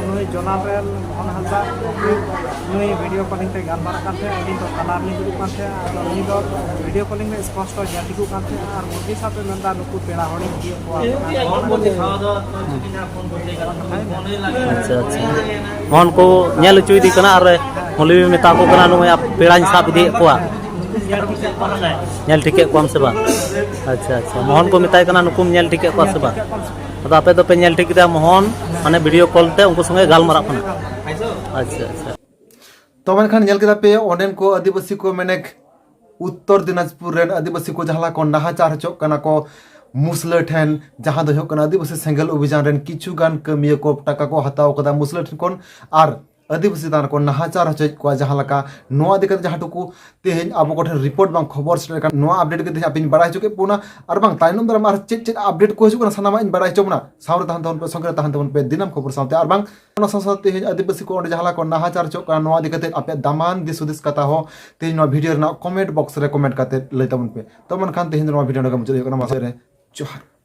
ᱱᱩᱭ ᱡᱚᱱᱟᱞ ᱨᱮᱱ ᱢᱳᱦᱚᱱ ᱦᱟᱸᱥᱫᱟ, ᱱᱩᱭ ᱵᱷᱤᱰᱤᱭᱳ ᱠᱚᱞᱤᱝ ᱛᱮ ᱜᱟᱞᱢᱟᱨᱟᱜ ᱠᱟᱱ ᱛᱟᱦᱮᱸᱫ, ᱟᱹᱞᱤᱧ ᱫᱚ ᱛᱟᱞᱟ ᱨᱮᱞᱤᱧ ᱫᱩᱲᱩᱵ ᱠᱟᱱ ᱛᱟᱦᱮᱸᱫ, ᱟᱫᱚ ᱩᱱᱤ ᱫᱚ ᱵᱷᱤᱰᱤᱭᱳ ᱠᱚᱞᱤᱝ ᱨᱮ ᱥᱯᱚᱥᱴᱚ ᱧᱮᱞ ᱴᱷᱤᱠᱚᱜ ᱠᱟᱱ ᱛᱟᱦᱮᱸᱫ, ᱟᱨ ᱢᱩᱨᱜᱤ ᱥᱟᱶᱛᱮ ᱢᱮᱱᱫᱟ ᱱᱩᱠᱩ ᱯᱮᱲᱟ ᱦᱚᱲᱤᱧ ᱤᱫᱤᱭᱮᱫ ᱠᱚᱣᱟ᱾ ᱟᱪᱪᱷᱟ, ᱟᱪᱪᱷᱟ᱾ ᱢᱚᱱ ᱠᱚ ᱧᱮᱞ ᱦᱚᱪᱚᱭᱮᱫᱮ ᱠᱟᱱᱟ ᱟᱨ ᱢᱚᱞᱚᱵᱤ ᱢᱮᱛᱟ ᱠᱚ ᱠᱟᱱᱟ, ᱱᱩᱭ ᱯᱮᱲᱟᱧ ᱥᱟᱵ ᱤᱫᱤᱭᱮᱫ ᱠᱚᱣᱟ᱾ ᱧᱮᱞ ᱴᱷᱤᱠᱮᱫ ᱠᱚᱣᱟᱢ ᱥᱮ ᱵᱟᱝ? ᱟᱪᱪᱷᱟ, ᱟᱪᱪᱷᱟ᱾ ᱢᱚᱦᱚᱱ ᱠᱚ ᱢᱮᱛᱟᱭ ᱠᱟᱱᱟ, ᱱᱩᱠᱩᱢ ᱧᱮᱞ ᱴᱷᱤᱠᱮᱫ ᱠᱚᱣᱟ ᱥᱮ ᱵᱟᱝ? ᱟᱫᱚ ᱟᱯᱮ ᱫᱚᱯᱮ ᱧᱮᱞ ᱴᱷᱤᱠ ᱠᱮᱫᱟ, ᱢᱚᱦᱚᱱ ᱢᱟᱱᱮ ᱵᱷᱤᱰᱤᱭᱳ ᱠᱚᱞ ᱛᱮ ᱩᱱᱠᱩ ᱥᱚᱸᱜᱮ ᱜᱟᱞᱢᱟᱨᱟᱜ ᱠᱟᱱᱟ᱾ ᱟᱪᱪᱷᱟ, ᱟᱪᱪᱷᱟ᱾ ᱛᱚ ᱢᱮᱱᱠᱷᱟᱱ ᱧᱮᱞ ᱠᱮᱫᱟ ᱯᱮ ᱚᱸᱰᱮᱱ ᱠᱚ ᱟᱹᱫᱤᱵᱟᱹᱥᱤ ᱠᱚ, ᱢᱮᱱᱮᱠ ᱩᱛᱛᱚᱨ ᱫᱤᱱᱟᱡᱽᱯᱩᱨ ᱨᱮᱱ ᱟᱹᱫᱤᱵᱟᱹᱥᱤ ᱠᱚ ᱡᱟᱦᱟᱸ ᱞᱮᱠᱟ ᱠᱚ ᱱᱟᱦᱟᱪᱟᱨ ᱦᱚᱪᱚᱜ ᱠᱟᱱᱟ ᱠᱚ, ᱢᱩᱥᱞᱟᱹ ᱴᱷᱮᱱ, ᱡᱟᱦᱟᱸ ᱫᱚ ᱦᱩᱭᱩᱜ ᱠᱟᱱᱟ ᱟᱹᱫᱤᱵᱟᱹᱥᱤ ᱥᱮᱸᱜᱮᱞ ᱚᱵᱷᱤᱡᱟᱱ ᱨᱮᱱ ᱠᱤᱪᱷᱩ ᱜᱟᱱ ᱠᱟᱹᱢᱤᱭᱟᱹ ᱠᱚ ᱴᱟᱠᱟ ᱠᱚ ᱦᱟᱛᱟᱣ ᱠᱟᱫᱟ ᱢᱩᱥᱞᱟᱹ ᱴᱷᱮᱱ ᱠᱷᱚᱱ, ᱟᱨ ᱟᱹᱫᱤᱵᱟᱹᱥᱤ ᱪᱮᱛᱟᱱ ᱨᱮᱠᱚ ᱱᱟᱦᱟᱪᱟᱨ ᱦᱚᱪᱚᱭᱮᱫ ᱠᱚᱣᱟ᱾ ᱡᱟᱦᱟᱸ ᱞᱮᱠᱟ ᱱᱚᱣᱟ ᱤᱫᱤ ᱠᱟᱛᱮ ᱡᱟᱦᱟᱸ ᱴᱩᱠᱩ ᱛᱮᱦᱮᱧ ᱟᱵᱚ ᱠᱚᱴᱷᱮᱱ ᱨᱤᱯᱳᱨᱴ ᱵᱟᱝ ᱠᱷᱚᱵᱚᱨ ᱥᱮᱴᱮᱨ ᱟᱠᱟᱱ, ᱱᱚᱣᱟ ᱟᱯᱰᱮᱴ ᱜᱮ ᱛᱮᱦᱮᱧ ᱟᱯᱮᱧ ᱵᱟᱲᱟᱭ ᱦᱚᱪᱚ ᱠᱮᱫ ᱵᱚᱱᱟ᱾ ᱟᱨ ᱵᱟᱝ ᱛᱟᱭᱱᱚᱢ ᱫᱟᱨᱟᱢ ᱟᱨ ᱪᱮᱫ ᱪᱮᱫ ᱟᱯᱰᱮᱴ ᱠᱚ ᱦᱤᱡᱩᱜ ᱠᱟᱱᱟ, ᱥᱟᱱᱟᱢᱟᱜ ᱤᱧ ᱵᱟᱲᱟᱭ ᱦᱚᱪᱚ ᱵᱚᱱᱟ᱾ ᱥᱟᱶᱨᱮ ᱛᱟᱦᱮᱱ ᱛᱟᱵᱚᱱ ᱯᱮ, ᱥᱚᱸᱜᱮ ᱨᱮ ᱛᱟᱦᱮᱱ ᱛᱟᱵᱚᱱ ᱯᱮ ᱫᱤᱱᱟᱹᱢ ᱠᱷᱚᱵᱚᱨ ᱥᱟᱶᱛᱮ᱾ ᱟᱨ ᱵᱟᱝ ᱚᱱᱟ ᱥᱟᱶ ᱥᱟᱶᱛᱮ ᱛᱮᱦᱮᱧ ᱟᱹᱫᱤᱵᱟᱹᱥᱤ ᱠᱚ ᱚᱸᱰᱮ ᱡᱟᱦᱟᱸ ᱞᱮᱠᱟ ᱠᱚ ᱱᱟᱦᱟᱪᱟᱨ ᱦᱚᱪᱚᱜ ᱠᱟᱱᱟ, ᱱᱚᱣᱟ ᱤᱫᱤ ᱠᱟᱛᱮ ᱟᱯᱮᱭᱟᱜ ᱫᱟᱢᱟᱱ ᱫᱤᱥ ᱦᱩᱫᱤᱥ ᱠᱟᱛᱷᱟ ᱦᱚᱸ ᱛᱮᱦᱮᱧ ᱱᱚᱣᱟ ᱵᱷᱤᱰᱤᱭᱳ ᱨᱮᱱᱟᱜ ᱠᱚᱢᱮᱱᱴ ᱵᱚᱠᱥ ᱨᱮ ᱠᱚᱢᱮᱱᱴ ᱠᱟᱛᱮ ᱞᱟᱹᱭ ᱛᱟᱵᱚᱱ ᱯᱮ᱾ ᱛᱚ ᱢᱮᱱᱠᱷᱟᱱ ᱛᱮᱦᱮᱧ ᱫᱚ ᱱᱚᱣᱟ ᱵᱷᱤᱰᱤᱭᱳ ᱱᱚᱰᱮ ᱢᱩᱪᱟᱹᱫ ᱦᱩᱭᱩᱜ ᱠᱟᱱᱟ᱾ ᱢᱟᱥᱮ ᱨᱮ ᱡᱚᱦᱟᱨ᱾